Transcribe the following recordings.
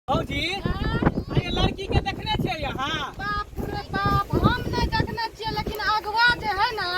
भौजी आ ये लड़की के देखने छियै यहाँ? बाप रे बाप, हम नहीं देखने छियै, लेकिन अगवा जे है ना,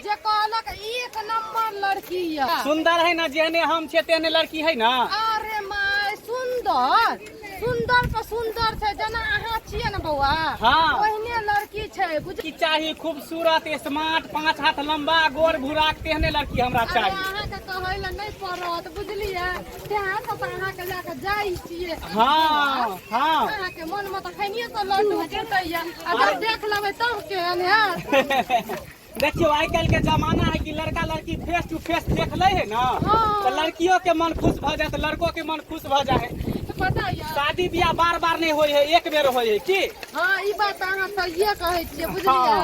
जे कहलक एक नंबर लड़की है। सुंदर है ना? जेहने हम छियै तेहने लड़की है ना? अरे my, सुंदर सुंदर पर सुंदर छै, जेना अहाँ छियै ने बौआ, ओहने लड़की छै, बुझ की चाही? खूबसूरत, स्मार्ट, 5 हाथ लंबा, गोर भूरा, तेहने लड़की हमरा अरे चाही। अहाँके कहै लए नहि पड़त, बुझलियै? तें से तऽ अहाँके लए कऽ जाइ छियै। हाँ हाँ अहाँके मन मे तऽ खनिये से लड्डू फूटैया, अगर देख लेबै तब केहन हैत? देखियो, आइ काल्हि के जमाना है कि लड़का लड़की फेस टू फेस देख ले है ना, तो लड़कियों के मन खुश भ जाए, तो लड़कों के मन खुश भ जाए। तऽ पता यऽ, शादी ब्याह बार बार नहीं होय है, एक बेर होय है की? हाँ, ई बात अहाँ सहिए कहै छियै, बुझलियै?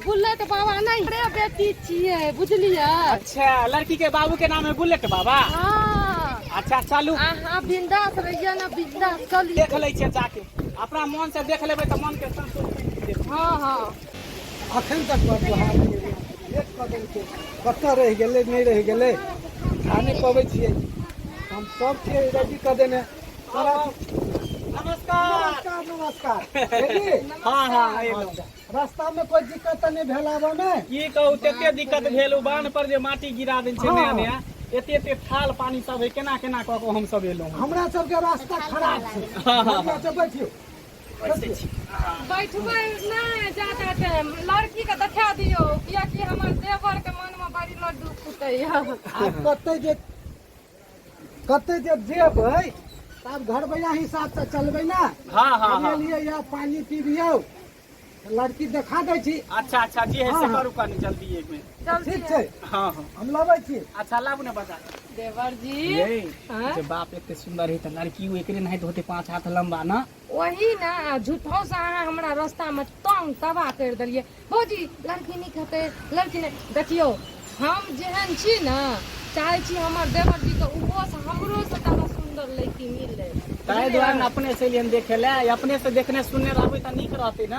बुलेट बाबा नहि रे, बेटी छियै, बुझलियै? अच्छा, लड़की के बाबू के नाम है बुलेट बाबा। हाँ। अच्छा चलू। अहाँ बिंदास रहिए ना, बिंदास चलिए। देख लै छियै जाके, अपना मन से देख लेबै तऽ मन के संतुष्टि मिलतै। हाँ हाँ अखन तक बटुआ लेट कऽ देलकै, कतऽ रहि गेलै, नहि रहि गेलै, खा नहि पबै छियै। हम सब छियै रेडी कऽ देने। नमस्कार। नमस्कार नमस्कार। रेडी? हाँ हाँ एलहुँ। रास्ता में कोई दिक्कत तऽ नहि भेल आबऽ मे? की कहू, तते दिक्कत भेल, ओ बान्ह पर जे माटी गिरा देल छै नया नया, एते एते थाल पानी सब है, केना केना कऽ कऽ हम सब एलहुँ। हमरा सबके रास्ता खराब छै। बढ़िआँ से बैठियौ। बैसै छी। बैठबै नहि जादा टाइम, लड़की के देखा दियौ, कियाकि हमर देवर के मन में बड़ी लड्डू फूटैया। आब कतै जे जेबै, तब घरबैया हिसाब से चलबै ने। हाँ हाँ हाँ लिए या पानी पीबियौ, लड़की देखा दै छी। अच्छा अच्छा, जे है से करू, कनी जल्दी एक मिनट। जल्दी। ठीक छै। हाँ हाँ हम लबै छी। अच्छा, लाबू ने बजा। देवर जी। ये हाँ? जे बाप एते सुंदर है तऽ लड़की एकरे नहीं होते 5 हाथ लंबा ना? वही ना, झूठो से अहाँ हमरा रास्ता में तंग तबाह कर देलियै। भौजी, लड़की नीक हेतै? लड़की नहि, देखियौ, हम जेहन छी ने, चाहै छी हमर देवर जी के ओहो से हमरो से ज्यादा सुंदर लड़की मिले। ताहि दुआरे ने अपने से एलियन देखे ले, अपने से देखने सुनने रहबै तऽ नीक रहतै ने।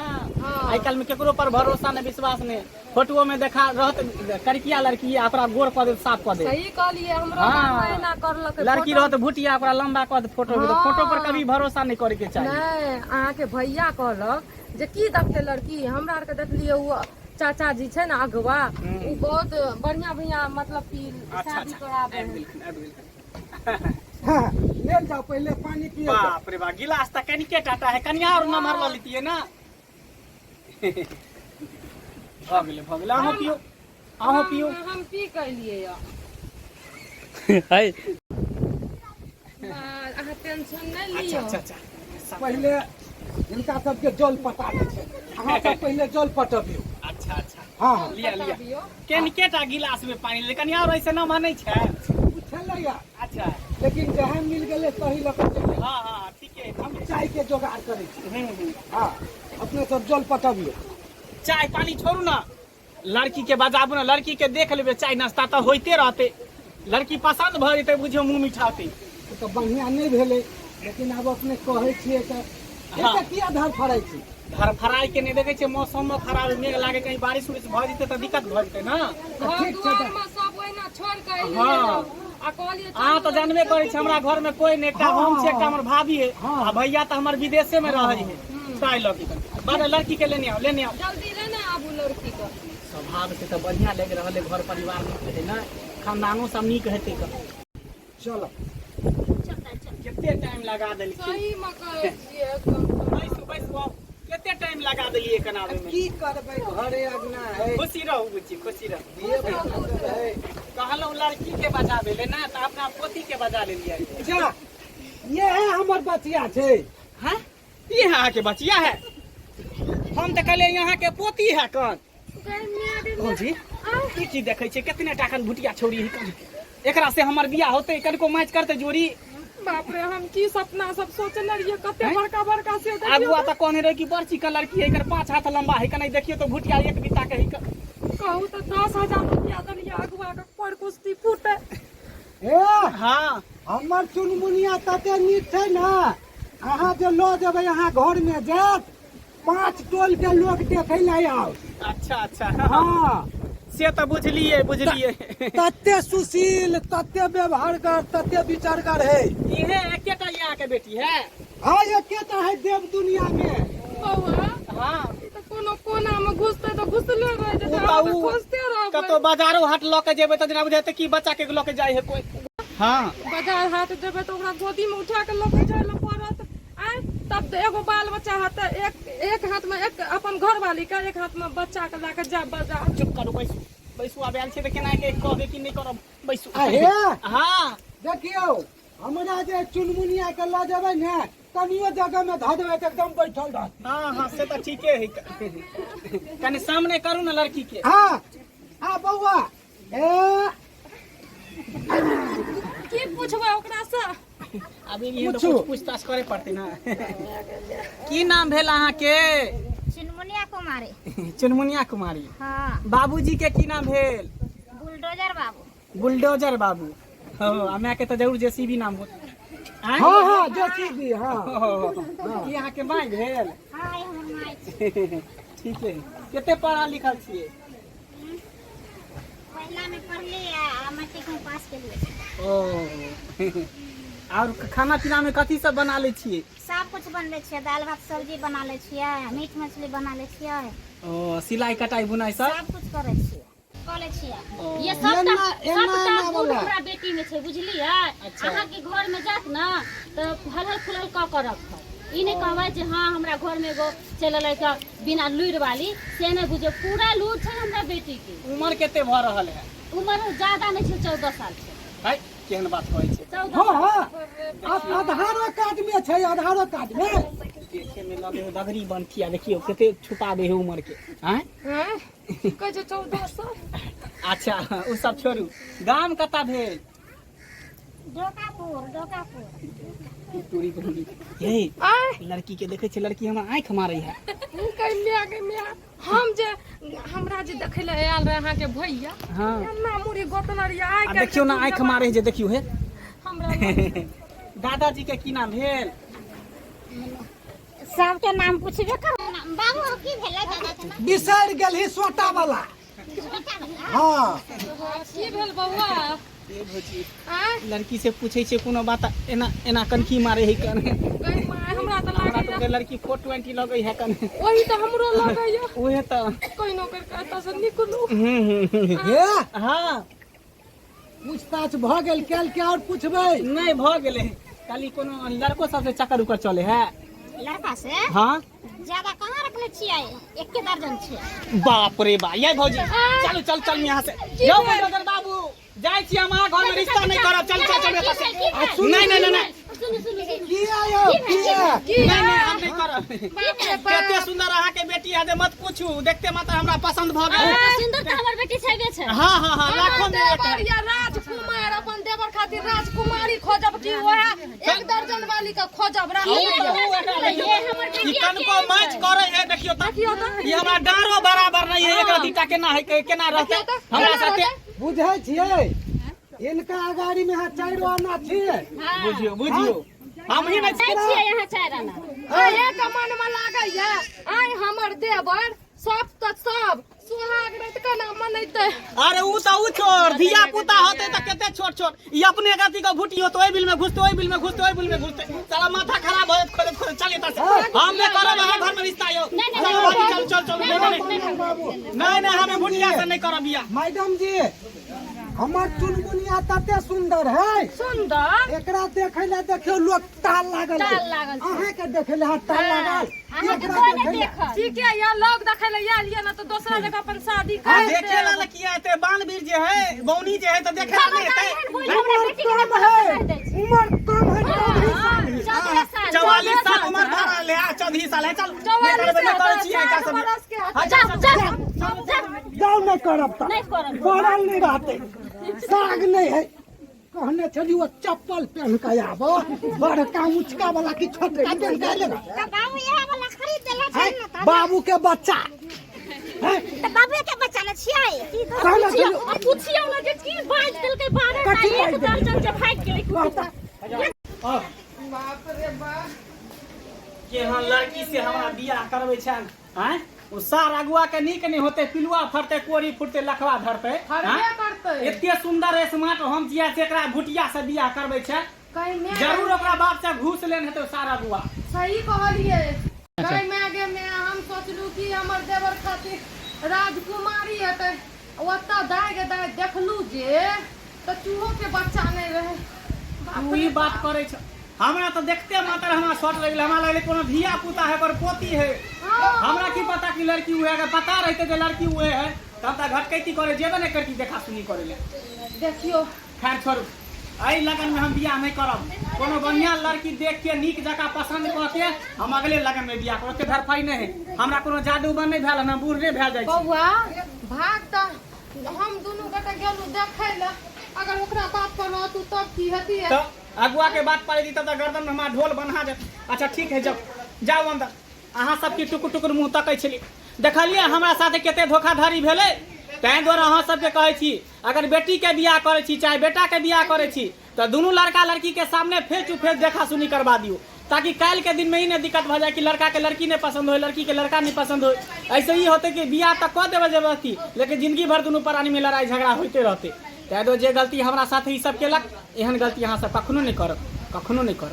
आइ काल्हि में केकरो पर भरोसा नहि, विश्वास नहि। फोटो में देखा रहत करिकिया लड़की, आ ओकरा गोर कऽ देत, साफ कऽ देत। सही कहलियै, हमरो गाममे एना करलकै। लड़की रहत भुटिया, ओकरा लंबा कऽ देत फोटो में। हाँ। फोटो पर कभी भरोसा नहि करे के चाही। नहि, अहाँके भैया कहलक जे की देखतै लड़की, हमरा आरके देखलियै, ओ चाचा जी छै ने अगवा, ओ बहुत बढ़िया बढ़िया, मतलब कि अच्छा। शादी अच्छा। कराबै। आबि गेलखिन, आबि गेलखिन। हाँ, लेल जाओ, पहिले पानी पियो। बाप रे बाप, गिलास तऽ कनिके टाटा है, कनिया और नमहर लऽ लेतियै ना। भऽ गेलै, भऽ गेलै। अहूँ पियौ, अहूँ पियौ। हम पी कलियै यऽ। है। अहाँ टेंशन नहि अच्छा। लियौ। अच्छा अच्छा। पहिले हिनका सबके जल पटा दै छै, अहाँ सब पहिले जल पटबियौ। अच्छा अच्छा। हाँ हाँ लिअ लिअ। पटाबियौ। कनिके टा गिलास में पानी ले, कनिया और ऐसे नमहर नहि छै? ओ छलैया। अच्छा। लेकिन जहाँ मिल गेलै तही लऽ कऽ चलि। हाँ हाँ ठीके है। हम चाय के जोगाड़ करै छी। हूँ हूँ हाँ, अपने सब जल पटबियौ। चाय पानी छोड़ू ना, लड़की के बजाबू ना, लड़की के देख लेबै, चाय नाश्ता तऽ होइते रहतै। लड़की पसंद भऽ जेतै, बुझियौ मुँह मिठाते। ओ तऽ बढ़िआँ नहि भेलै, लेकिन आब अपने कहै छियै तऽ एते किया धर फड़ै छी? धरफड़ाई के नहि, देखै छियै मौसमो खराब है, मेघ लागे, कहीं बारिश उरिश भऽ जेतै तऽ दिक्कत भऽ जेतै ना। घर ठीक छै। दुआर में सब ओहिना छोड़ के एलियै। आ कहलियै अहाँ तऽ जानबे करै छी, हमरा घर में कोई नहि, एकटा हम छी, एकटा हमर भाभी है, आ भैया तऽ हमर विदेशे में रहै है। ताहि लऽ के बड़ लड़की के लेने आउ, लेने आउ। जल्दी लेने आबू लड़की के। स्वभाव से तऽ बढ़िया लागि रहल है, घर परिवार नीक है ने, खानदानो सब नीक हेतै कऽ। चलो। कते टाइम लगा देलखिन। सही में कहै छियै एकदम। बैसू बैसू, आउ। कते टाइम लगा देलियै एखन आबै में? की करबै, घरे अगना है। खुशी रहू बुच्ची, खुशी रहू। धिये पुता सब है। कहलहुँ लड़की के बजाबै ले ना, तऽ अपना पोती के बजा लेलियै। जा, ये है हमर बचिया छै। हाँ, ई अहाँके बचिया है? हम तऽ कहलियै यहाँ के पोती है कन। भौजी, ई की देखै छियै? कितने टाकन भुटिया छौड़ी है कन, एकरा से हमर बियाह होतै? कनिको मैच करतै जोड़ी? बाप रे, हम की सपना सब सोचने रहियै, कते हैं? बड़का बड़का से देखियौ। आगुआ तऽ कहने रहे कि बड़ चिकन लड़की है, एकर 5 हाथ लंबा है, कने देखियौ तऽ भुटिया एक बित्ता के है। कहू तऽ, 10,000 रुपया देलियै अगुआ के, पर कुश्ती फूटे। ए। हाँ। हमर चुनमुनिया तते नीक छै ने, अहाँ जे लऽ जेबै, अहाँ घर में जायत, 5 टोल के लोग देखे ले आओ। अच्छा अच्छा। हाँ। से तऽ बुझलियै बुझलियै। तते सुशील, तते व्यवहारगर, तते विचारगर है। इहे एकेटा अहाँके बेटी है? हाँ, एकेटा है देव दुनिया में। बौआ। हाँ। ई तऽ कोनो कोना में घुसतै तऽ घुसले रह जेतै, ओ तऽ अहाँ तऽ उ खोजते रहबै। कतौ बाजारो हाट लऽ के जेबै तऽ जेना बुझाइ कि बच्चा के लऽ के जाइ है कोइ। हाँ। बाजार हाट जेबै तऽ ओकरा गोदी में उठा के लऽ के जाय लए पड़त। आँय, तब तऽ एगो बाल बच्चा हेतै, एक एक हाथ में एक अपन घरवाली के, एक हाथ में बच्चा के लए के जायब बाजार। चुप करू, बैसू बैसू। आब आयल छै तऽ केना के कहबै कि नहि करब, बैसू। आ हे। हाँ। देखियौ, हमरा जे चुनमुनिया के लऽ जेबै ने, कनियो जगह में धऽ देबै तऽ एकदम बैठल रहत। हाँ हाँ, से तऽ ठीके है। कनि सामने करू ने लड़की के। हाँ हाँ बौआ, ए की पूछबै ओकरा से? अभी ई तऽ पूछू। कुछ पूछताछ करे पड़तै ना। की नाम भेल अहाँके? चुनमुनिया कुमारी। चुनमुनिया कुमारी? हाँ। बाबूजी के की नाम भेल? बुलडोजर बाबू। बुलडोजर बाबू। हो, आ माय के तऽ जरूर जेसीबी नाम होत। आँय? हाँ हाँ, जेसीबी, हाँ। हो, ई अहाँके माय भेल? हाँ, ई हमर माय छै। ठीक है। कते पढ़ल लिखल छियै? पहिला में पढ़ली आ मैट्रिक में पास केलिए। ओ, और खाना पीना में कथी सब बना लै छियै? सब कुछ बनबै छियै, दालि भात सब्जी बना लै छियै, मीट मछली बना लै छियै। ओ, सिलाई कटाई बुनाई सब? सब कुछ करै छियै, कऽ लै छियै। ओ। ये सबटा एना- एना- सबटा एना गुण वाला। हमरा बेटी में छै, बुझलियै? अच्छा। अहाँके घर में जायत ने तऽ फलल फूलल कऽ के रखत। ई नहि कहबै जे हाँ हमरा घर में एगो चलि एलै तऽ बिना लुरि वाली, से नहि बुझियौ। पूरा लुरि छै हमरा बेटी के। उमर कते भऽ रहल है? उमर ज्यादा नहि छै, 14 साल छै। है, केहन बात कहै छै? 14 हाँ साल। हाँ, आधारो कार्ड में छै, आधारो कार्ड में। देखे में लगे है बगरी बनथिया, देखियौ कते छुपाबे है उमर के। आँय? आँय, कहै छै 14 साल। अच्छा, ओ सब छोड़ू, गाम कतऽ भेल? डोकापुर, डोकापुर। तोरी बहिनी हे। आँय? लड़की के देखै छै, लड़की हमरा आँखि मारै है। गै माय, गै माय, हम जे हमरा जे देखै लए आयल रहे अहाँके भैया, हाँ। एना मुड़ी गोतने रहियै आइ। आ देखियौ ने, आँखि मारै जे, देखियौ हे। हमरा दादाजी के की नाम भेल? सबके नाम पूछबे कर बाबू, की भेलै दादा के नाम? बिसरि गेलही सोटा वाला। हाँ। की भेल बौआ? ए भौजी। आँय? लड़की से पूछै छै कोनो बात, एना एना कनखी मारे है कन। गै माय, हमरा तऽ हमरा लागैया तऽ लड़की 420 लगै है कन। ओही तऽ हमरो लगैया। उहे तऽ। कहिनो करि कऽ एतऽ से निकलू। हूँ हूँ हूँ। हे। हाँ। पूछताछ भऽ गेल, काल्हि के आओर पूछबै? नहि, भऽ गेलै। खाली कोनो लड़को सबसे चक्कर उकर चले है? लड़का से? हाँ। ज्यादा कहाँ रखले छियै, एके दर्जन छियै। बाप रे बा। ये भौजी, चलू चल चल यहाँ से। यौ बुलडोजर बाबू, जाइ छी हम, अहाँ घर में रिश्ता नहि करब। चल चल चल एतऽ से। सुनू नहीं नहीं नहीं नहीं। सुनू सुनू सुनू। किया यौ, किया? नहीं नहीं, हम नहीं करब। बाप रे बाप। कते सुंदर अहाँ के बेटी है जे मत पूछू, देखते मात्र हमरा पसंद भऽ गेल। अहाँ सुंदर तऽ हमर बेटी छेबे छै। हाँ हाँ हाँ, लाखों में एक देवर है। या राजकुमार, अपन देवर खातिर राजकुमारी खोजब कि वएह एक दर्जन वाली के खोजब? ई राखू। ये हमर ई बेटिया कनको मैच करे है, देखियो त। देखियौ तऽ। ई हमरा डारो बराबर नहीं है, एकरा दीटा केना है, केना रहते देखियौ तऽ, हमरा केना साथे? रहतै? बुझै छियै, हिनका अगाड़ी में अहाँ चारि आना छियै। बुझियो बुझियो, हम ही नहीं जाइ छियै यहाँ चारि आना। अहेके मनमे लागैया आइ हमर देवर सब तऽ सब सुहाग राति केना मनैतै? अरे ऊ तऽ ऊ छोड़, धिया पुता होते तऽ कते छोट छोट ई अपने गति के भुटियो तो ओहि बिल में घुसते, ओहि बिल में घुसते, ओहि बिल में घुसते, साला माथा खराब हो जायत खोजत खोजत। चल एतऽ से, हम नहि करब अहाँ घर में रिश्ता यौ। नहीं, नहीं, चलो भाभी, चल चल चल। नहीं नहीं बाबू। नहीं नहीं, हमें भुटिया से नहीं करब बियाह। मैडम जी, हमर चुनमुनिया तते सुंदर है। सुंदर। एकरा देखै लए देखियौ लोक ताल लागल है। ताल लागल छै। अहाँके देखै लए ताल लागल। अहाँके एकरा कोइ नहि देखै लए। देखत। ठीके या लोग देखै लए आयल ये ने तऽ दोसरा जगह अपन शादी आ कर देखे देब। ला किया एते बानवीर जे है, बौनी जे है, तऽ देखे ला नहि एते। एहन बोलि हमरा उमर बेटी के कम है, उमर कम है, 24 साल। 14 साल। 44 साल उम्र भऽ रहल है आ 24 साल है। चल, नहि करबै, नहि करै छियै एकरा 44 सब। बरस के हाँ, चल, जाउ चल, जाउ जाउ। जाउ, नहि करब तऽ नहि करब। पड़ल नहि रहतै, साग नहि है। कहने छली ओ चप्पल पेन्ह के आबो, बड़का ऊँचका वाला कि छोटका पेन्ह के अयलै? तऽ बाबू इएह वाला खरीद देला छै ने तऽ। बाबू के बच्चा हैं? तऽ बाबू के बच्चा ने छियै की? कहने छली आ पुछियौ ने जे की बाजि देलकै 12 टा कथी एक बाजि देलकै? दर्जन जे भागि गेलै। कहता। बाप रे बाप। केहन लड़की से हमरा बियाह करबै छनि आँय? ओ सार अगुआ के नीक नहि होते पिलुआ फरते कोरी फुटते लखवा धरते फरबे हाँ? करतै एते सुंदर स्मार्ट हम जिया से एकरा भुटिया से बियाह करबै छै कहीं मैं जरूर ओकरा बाप से घूस लेन हेतै ओ सार अगुआ सही कहलिए कहीं मैं गे मैं हम सोचलू कि हमर देवर खातिर राजकुमारी हेतै ओतऽ दाय गे दाय देखलू जे तऽ चूहो के बच्चा नहि रहै बाप तू ई रे बात बाप। करै छ हमरा तऽ देखते मात्र हमरा शॉट लागि गेलै हमरा लगलै कोनो धिया पुता है ओकर पोती है हाँ। हमरा की पता कि लड़की उहे अगर पता रहते जे लड़की उहे है तब तऽ घटकैती करे जेबे नहि करती देखा सुनी करे ले देखियौ खैर छोड़ू एहि लगन में हम बियाह नहि करब कोनो बढ़िया लड़की देख के नीक जकाँ पसंद कऽ के हम अगले लगन में बियाह करब ओते धरफाई नहि है हमरा कोनो जादू बन नहि भेल हन हम बूढ़ नहि भए जाइ छी बौआ भाग तऽ हम दुनू गोटे गेलू देखै लए अगर ओकरा बात पर रहतू तब की हेतियै तऽ अगुआ के बात पड़े दी तब तऽ गर्दन में हमरा ढोल बन्हा जायत अच्छा ठीक है जाओ जाओ अंदर अहाँ सबके टुकुर टुकुर मुँह तकै छलियै देखलियै हमरा साथे कते धोखाधड़ी भेलै ताहि दुआरे अहाँ सबके कहै छी अगर बेटीके बियाह करै छी चाहे बेटाके बियाह करै छी तऽ दुनू लड़का लड़कीके सामने फेस टू फेस देखा सुनी करवा दियौ ताकि काल्हिके दिनमे ई नहि दिक्कत भऽ जाय कि लड़काके लड़की नहि पसन्द होय लड़कीके लड़का नहि पसन्द होय ऐसे ई होतै कि बियाह तऽ कऽ देबै जबरदस्ती लेकिन जिंदगी भरि दुनू प्राणीमे लड़ाइ झगड़ा होइते रहतै ताहि दुआरे जे गलती हमरा साथे ई सब केलक एहन गलती अहाँ सब कखनो नहि करब कखनो नहि करब।